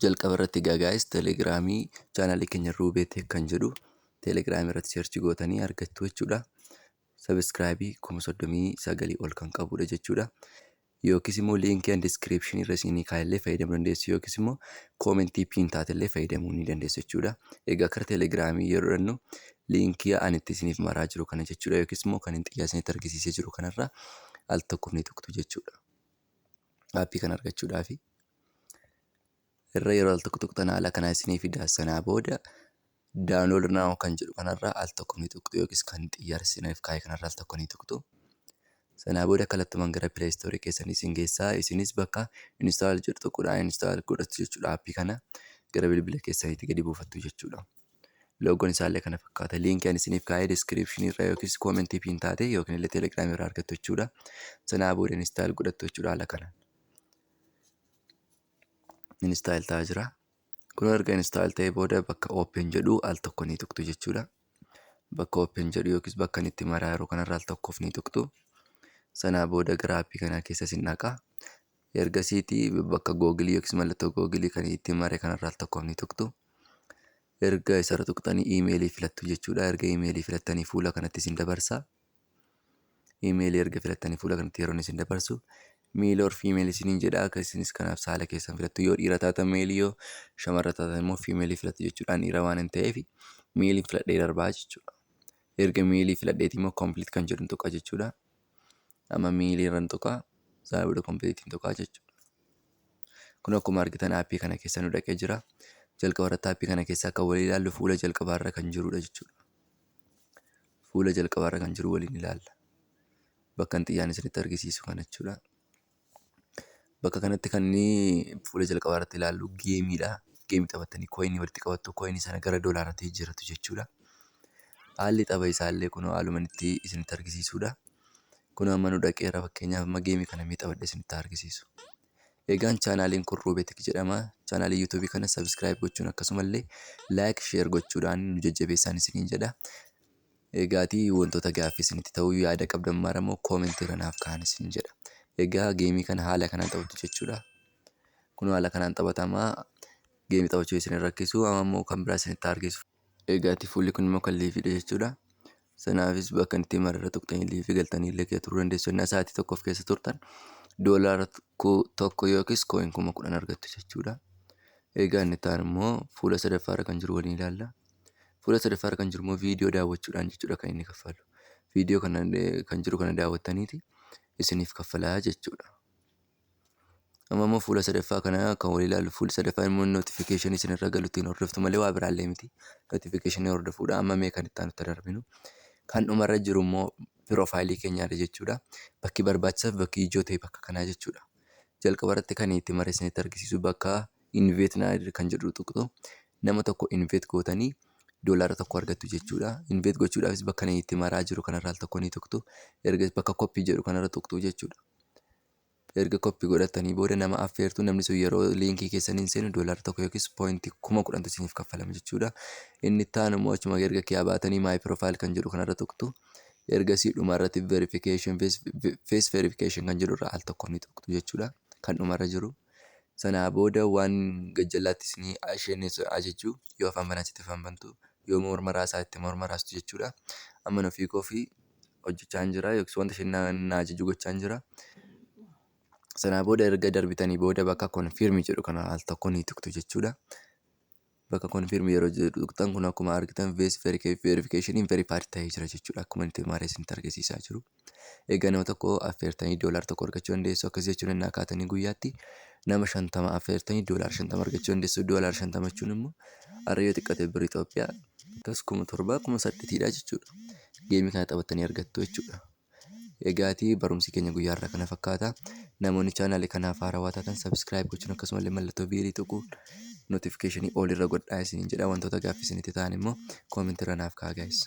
Jalqaba irratti egaa guys, Telegramii chaanaalii keenya Ruubeeteek kan jedhu Telegramii irratti search gootanii argattu jechuudha. Subscribe 39,000 ol kan qabudha jechuudha. Yookiis immoo liinkii an descriptionii irra isinii kaa'ellee fayyadamuu dandeessu, yookiis immoo commentii pin taatellee fayyadamuu ni dandeessu jechuudha. Egaa karaa Telegramii yeroo dhannu liinkii ani itti isiniif maraa jiru kana jechuudha, yookiis immoo kan hin xiyyaa isinitti argisiisee jiru kanarra al tokkoof ni tuqtu jechuudha. Aappii kana argachuudhaafi. Irra yeroo al tokko tuqxan haala kanaa isinii fida. Sanaa booda "download now" kan jedhu kanarra al tokko ni tuqxu, yookiis kan xiyyaara isiniif kaa'e kanarra al tokko ni tuqxu. Sanaa booda kallattumaan gara Play Store keessanii isin geessaa. Isinis bakka "install" jedhu tuquudhaan install godhattu jechuudha. Aappii kana gara bilbila keessaniitti gadi buufattu jechuudha. Loogoon isaallee kana fakkaata. Liinkii ani isiniif kaa'ee descriptionii irra yookiis commentii pin taate yookiin illee Telegramii irraa argattu jechuudha. Sanaa booda install godhattu jechuudha haala kanaan. Install ta'aa jira. Kun erga install ta'ee booda bakka "open" jedhu al tokko ni tuqxu jechuudha. Bakka "open" jedhu yookiis bakka inni itti maraa jiru kanarra al tokkoof ni tuqxu. Sanaa booda gara aappii kanaa keessa isin dhaqa. Ergasiitii bakka Googleii yookiis mallattoo Googleii kan itti mare kanarra al tokkoof ni tuqxu. Erga isarra tuqxanii iimeelii filattu jechuudha. Erga iimeelii filattanii fuula kanatti isin dabarsa. Iimeelii erga filattanii fuula kanatti yeroo isin dabarsu "male or female" isiniin jedha. Akka isinis kanaaf saala keessan filattu. Yoo dhiira taatan maleii, yoo shamarra taatan immoo femaleii filattu jechuudha. Dhiira waan hin ta'eef maleii filadhee darbaa jechuudha. Erga maleii filadheeti immoo "complete" kan jedhu tuqa jechuudha. Amma maleii irra tuqa. Sana booda completeiin tuqaa jechuudha. Kun akkuma argitan aappii kana keessa nu dhaqee jira. Jalqaba irratti aappii kana keessa akka walii ilaallu fuula jalqabaarra kan jirudha jechuudha. Fuula jalqabaarra kan jiru waliin ilaalla. Bakka xiyyaan isinitti argisiisu kana jechuudha. Bakka kanatti kan inni fuula jalqabaa irratti ilaallu gameiidha. Gameii taphattanii coinii walitti qabattu, coinii sana gara doolaaraatti jijjiirrattu jechuudha. Haalli tapha isaallee kunoo haaluma itti isinitti argisiisudha. Kun amma nu dhaqeera. Fakkeenyaaf amma gameii kana mee taphadhee isinitti argisiisu. Egaan chaanaaliin kun Ruubeetik jedhama. Chaanaalii YouTubeii kana subscribe gochuun akkasumallee like, share gochuudhaan nu jajjabeessaan isiniin jedha. Egaatii wantoota gaaffii isinitti ta'uu yaada qabdan mara immoo commentii irra naaf kaa'an isiniin jedha. Egaa gameii kana haala kanaan taphatu jechuudha. Kun haala kanaan taphatamaa, gameii taphachuu isin rakkisu. Amma immoo kan biraa isinitti argisiisu. Egaati fuulli kun immoo kan liveiidha jechuudha. Sanaafis bakka itti mararra tuqxanii liveii galtanii illee keessa turuu dandeessu. Innaa sa'aatii tokkoof keessa turtan $1 yookiis coin 10,000 argattu jechuudha. Egaa inni itti aanu immoo fuula sadaffaarra kan jiru waliin ilaalla. Fuula sadaffaarra kan jiru immoo viidiyoo daawwachuudhaan jechuudha kan inni kaffalu. Viidiyoo kana kan jiru kana daawwattaniiti isiniif kaffalaa jechuudha. Amma immoo fuula sadaffaa kana kan walii ilaallu. Fuulli sadaffaa immoo notificationii isinirra galu ittiin hordoftu malee waa biraallee miti. Notificationii hordofuudha. Amma mee kan itti aanutti darbinu. Kan dhumarra jiru immoo profileii keenyaadha jechuudha. Bakki barbaachisaa fi bakki ijoo ta'e bakka kanaa jechuudha. Jalqaba irratti kan itti mare isinitti argisiisu bakka "invite" kan jedhu tuqxu. Nama tokko invite gootanii $1 argattu jechuudha. Invite gochuudhaafis bakka inni itti maraa jiru kanarra al tokko ni tuqxu. Erga bakka "copy" jedhu kanarra tuqxu jechuudha. Erga copy godhatanii booda nama affeertu. Namni sun yeroo liinkii keessaniin seenu $1 yookiis pointii 10,000tu isiniif kaffalama jechuudha. Inni itti aanu immoo achuma erga kiyaa baatanii "my profile" kan jedhu kanarra tuqxu. Ergasii dhumarratti "verification", "face verification" kan jedhu irraa al tokko ni tuqxu jechuudha. Kan dhumarra jiru. Sanaa booda waan gajjallaatti isinii isheen ajaju yoo afaan banaatti afaan bantu, yoo morma raasaa itti morma raastu jechuudha. Amma ofii koo fi hojjechaa jira yookiis wanta isheen na ajaju gochaa jira. Sanaa booda erga darbitanii booda bakka "confirm" jedhu kana al tokko ni tuqxu jechuudha. Bakka "confirm" yeroo jedhu tuqxan kun akkuma argitan face verificationiin verified ta'ee jira jechuudha. Akkuma inni maree isinitti argisiisaa jiru. Egaa nama tokko affeertanii $1 argachuu dandeessu. Akkas jechuun innaa kaatanii guyyaatti nama 50 affeertanii $50 argachuu dandeessu. $50 jechuun immoo har'a yoo xiqqate birrii Itoophiyaa akkas 7,000, 8,000dha jechuudha. Gameii kana taphattanii argattu jechuudha. Egaatii barumsi keenya guyyaa har'aa kana fakkaata. Namoonni chaanaalii kanaaf haarawaa taatan subscribe gochuun akkasumallee mallattoo bellii tuquun notificationii all irra godhaa isiniin jedha. Wantoota gaaffii isinitti ta'an immoo commentii irra naaf kaa'aa guys.